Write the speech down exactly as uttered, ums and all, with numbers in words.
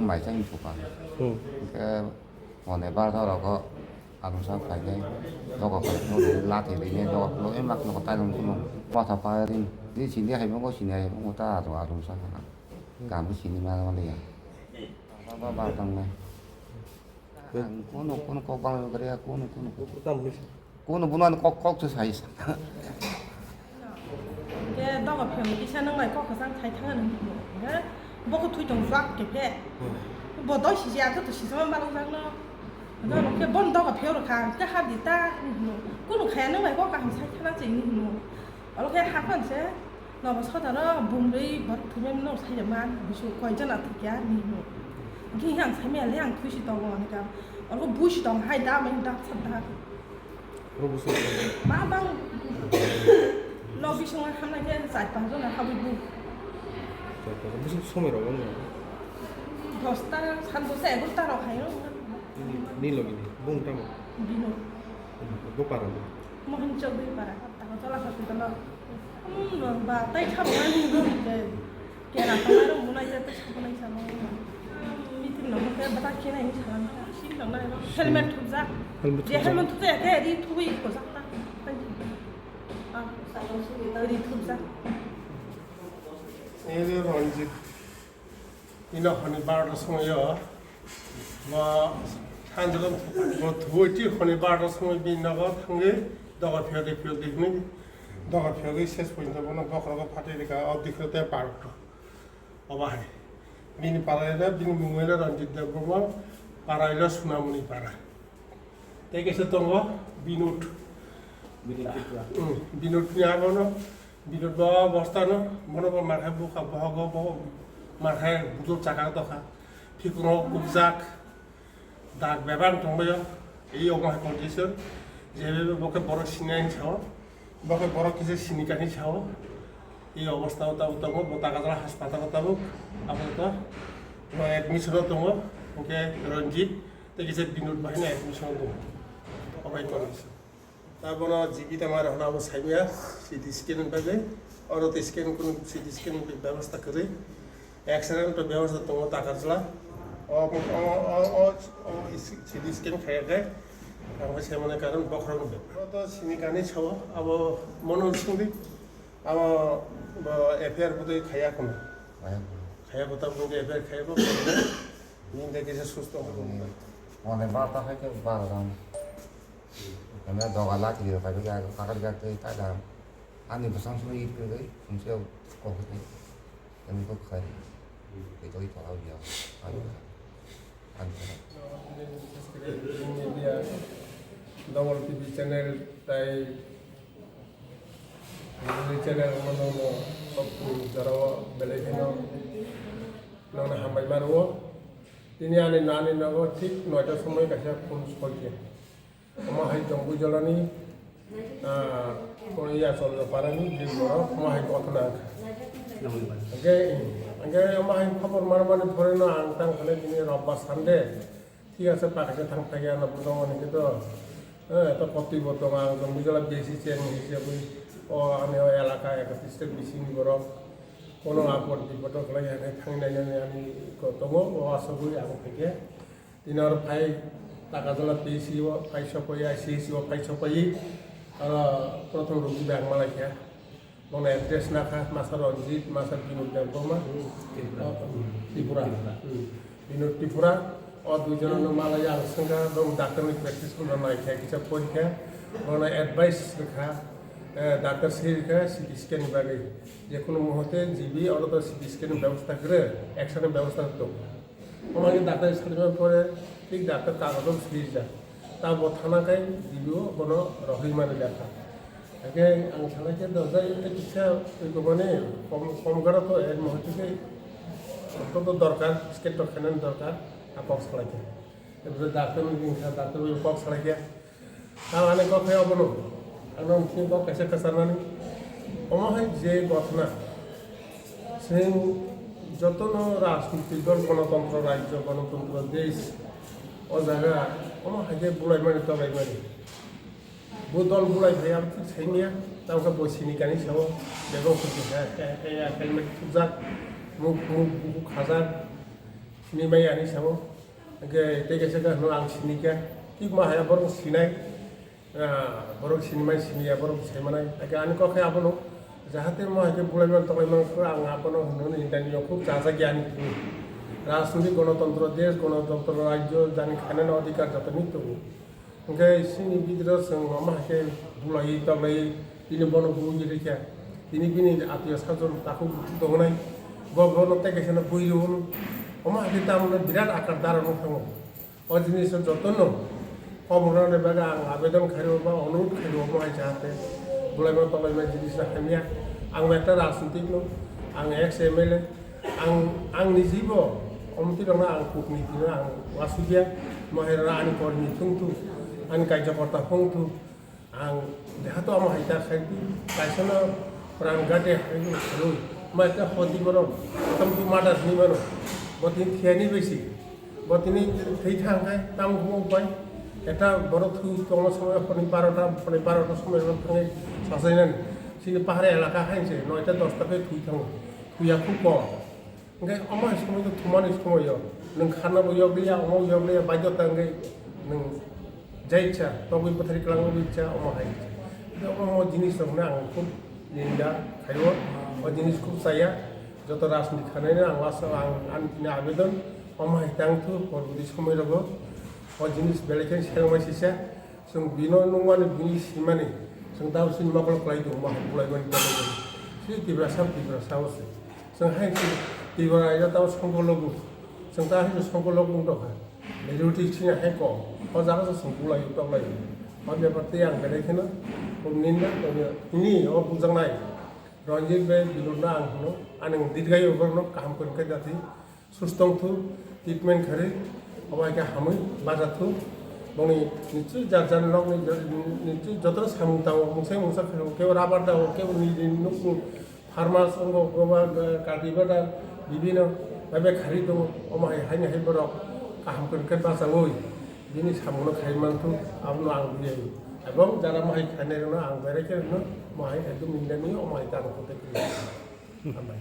Mai chang chuka. Hmm. Ke mone bar da rogo alung sa khai ne. Dogo khai no lati de ne dogo lo e mak no tai lung kuno. Wa tha pa rin. Di sini hai mo sini hai mo ta alung sa. Kam sini ma ma le ya. Ba ba tang ne. Ang kono, kono kok bang yo kare, kono, kono, kono. Tam mis. Kono buno kok, kok to sai sa. Ke dogo phiyong kisa nang nai kok kasang khai thang nang. He? Boko thui tong swak ke phe. Bo doi si ya to si sama bang jang no. No ke bon dogo phiyong kha, ke ha di ta. Kono khaya nang nai kok kaham sai thang na ching ni no. Olo khe hapan se, nobo sodaro bumrwi borok thumwi no sai man, bisu koi jana thukya ni no. Khe yang sai mele ang thuisi tongo ani kam. Olo busi tong hai da mai da sa da. Oro busi tong. Ma bang no bisu ngai hamna khe sai pa jona hawi bu. Sai pa busi somoi rogo no. Dosta, san dosta, egarota rok hai no. Ni logi ni, bung tamo. Bino. Go para. Mohan Chowdhury para. Tago tola hospital o. Hmm, ba, tai khabo nai ni bo ke. Kera tongnai rok bunai te tai sabo nai sabo. Meeting no ke bata khe nai salam. Sin dong nai rok. Helmet thupjak. Helmet je thupjak. Helmet thupjak ke ri thubui ko jak ta. Ah, ri thupjak. Ei je Ranjit. Ino hwnwi barota songwi o, bo thanjwlwng bo thuwi twi hwnwi barota songwi bini nogo thangwi dogar phiyokdi phiyokdi hwnwi dogar phiyokdi ses pointo bono bokhorogo phatwi rwkha o dikhro tei barota. Obo hai bini para ino bini mung ino Ranjit Debbarma, para ino Sunamoni para. Tei kaisa tongo Binod. Binod Tripura. Hmm, Binod ni abono, Binod bo bostano, bono bo marhai bukha bohogo bo marhai budul chakang tokha. Phikungo kubjak, dak bebak tongbaio. Ei omo hai condition, je bo khe borok sinai sao, bo khe borok kisa sinikani sao. Ei obostha o tabuk tongo, bo Takarjala haspatalo tabuk, apato bo admission o tongo, hwnkhe Ranjit. Tei kisa Binod bahai nai admission tongo. Obai condition. Ta bono G B ta mara hwnwi abo saimaya C T scan ni bagwi. Oro tei scan kunu C T scan ni bebostha kwrwi. X-ray ni bebostha tongo Takarjala. O, o, o, o, o C T scan khaiya khe ang bai saimani karon bokhorok ni bepar. Oro to sini kani sao abo mono sungdi. Abo bo F I R budui khaiya kono. Khaiya kono. Khaiya kota budui F I R khaiya kono. Nini de kisa susto. Mone barta khai ke bar dam. Kena doga lati yo khai ga kakar ga tei ta dam. Ani basang sunu ipre gai sumse kok ni. Kami kok khai. Itu itu au dia. Ani. Ani. Media, Dongol T V channel tai Nini channel rokno no sokni jorao belai kheno nokno hambai mano. Tini ani nani nogo thik noita somoi kaisa phone sokya. Omo hai Jongbuijolani, ah, kono ya Chondraparani bini borok omo hai kothona wngkha. Hingke, hingke omo hai khobor manmani phoreno ang tang khe tini Robbar Sunday. Thik ase, pakhe thang phai ya, ano bwrwng ani khe to, eh, to kotwi bo tongo, ang jong bujala besi cheng hisabwi, o ani o elaka ekatris ta bisingni borok, kono apor bipod rok khlai ya, thang nai nai ani ko tongo, o asogwi ang phai khe. Tini oro phai, Takarjala P C o phai sopoi, I C H C o phai sopoi, oro prothom rogi bai ang malai kha. Bono address nakha, masa Ranjit, masa Binod Debbarma, Tripura. Tripura. Hmm. Binod Tripura, o duijono no malai ang swngkha, bong doctor ni practice no naikha, kisa porikha, bono advice rwkha, eh, doctor se rwkha, C T scan ni bagwi. Jekunu muhurte G B oro to C T scan ni bebosta kwrwi, X-ray ni bebosta tongo. Omo hai khe doctor salima pore, thik doctor kagojo swijak. Ta bo thana khai D B O bono rohormani lekha. Hakhe ang sana khe dojai tei kisa twi komani kom, kom garo to er mohoti khe to to dorkar, scan to khainani dorkar, a kok salai khe. Tei doctor ni wngkha, doctor bai kok salai khe. Ang ani kok hai obono, ang nang sini kok kaisa kwcharnani. Omo hai je ghotona, chwng jotono rajnitik dol, gonotontro rajyo, gonotontro desh, o jaga, omo hai je bulaimani, tobaimani. Bo dol bulai phai, ang thik saimanya, tamo khe bo sini kani sao, bego khuti kha, khe, khe, ya, helmet thupjak, muk, muk, buku khajak. Sini mai ani sabo. Hwnkhe tei kaisa khe hwno ang sini khe. Thik ma haya borok sinai. Ah, borok sini mai sini ya borok sai manai. Hwnkhe ani kok khe abono. Jahate mo hai khe bulai man toklai man khe ang abono hwno ni dani yok khub chajak ya ani thini. Rajniti gonotontro desh, gonotontro rajyo, jani khanani adhikar joto ni tongo. Hwnkhe chini bidiro chwng omo hai khe bulaiwi toklaiwi tini bono buwi rikha. Tini bini atiyo sajwk takhuk tongnai. Bo bono tei kaisa no bui rw hwn. Omo hai khe tamoni birat akar daron wng thango. O jinis no jotono kobornani bagwi ang abedon khai rw ba onurudh khai rw omo hai jahate bulaima toklaima jinis no hamya. Ang ekta rajnitik no, ang ex M L A, Ang, ang nijibo omtwi rokno ang kuknwi tino ang wasukya, moherano ani kormi thung thu, ani kaijakorta phung thu, ang jehato amo hai ta khai di, kaisano pran gate hai di khlui, ma ta hoti borok, tam tu mada ni mano, botini thiyani besi, botini thwi thang khai, tam khumok bai, eta borok thu tongma somoy honi barota, honi barota somoy rok thangai sasainani, sini pahar elaka hai se, noita dosta khe thwi thango, thuya khu kom. Hwnkhe omo hai somoi khe thumani somoi o nwng kharna bo yokliya, omo yokliya, baidhota hwnkhe nwng jaitsa togwi bwthari kwlangma bai cha omo hai. Hwnkhe omo jinis rokno ang khub ninda khaio, o jinis khub chaya. Joto rajniti khanai no ang wansao ang ani tini abedon, omo hai tang thu porborti somoi rogo o jinis belai khe selengmai sisa. Chwng bino nukmani, bini simani, chwng tabuk chini mokol kwlai tongo, ma hai bulaimani, bulaimani. Chini Tiprasa, Tiprasa o se. Chwng hai chini Tripura raida tabuk songkologwi. Chwng ta hai songkologwi wng tongkha. Majority chini hai kom. O jaga se chwng bulaio, toklaio. O bepar tei ang belai kheno, ninda, tini o bujaknai Ranjit bai Bilurno ang hwno, ani dirgayo borokno kaham kwrwng khe dati. Susto wng thu, treatment kharwi, obo hai khe hamwi bacha thu. Boni nichu jar jar nokni nichu joto samung tango, mungsa mungsa khe kebo rabar dago, kebo nini nukni farmers wngo, kebo kati bada bibino bai bai kharwi tongo, omo hai haini hai borok kaham kwrwng khe bachaui bini samungno khai man thu, abono ang buyai. Ebong jara mohai khainai rokno ang berai khe rwno mohai ekdom nindaniyo, omo hai ta rwkho tei kwrwi. Hambai.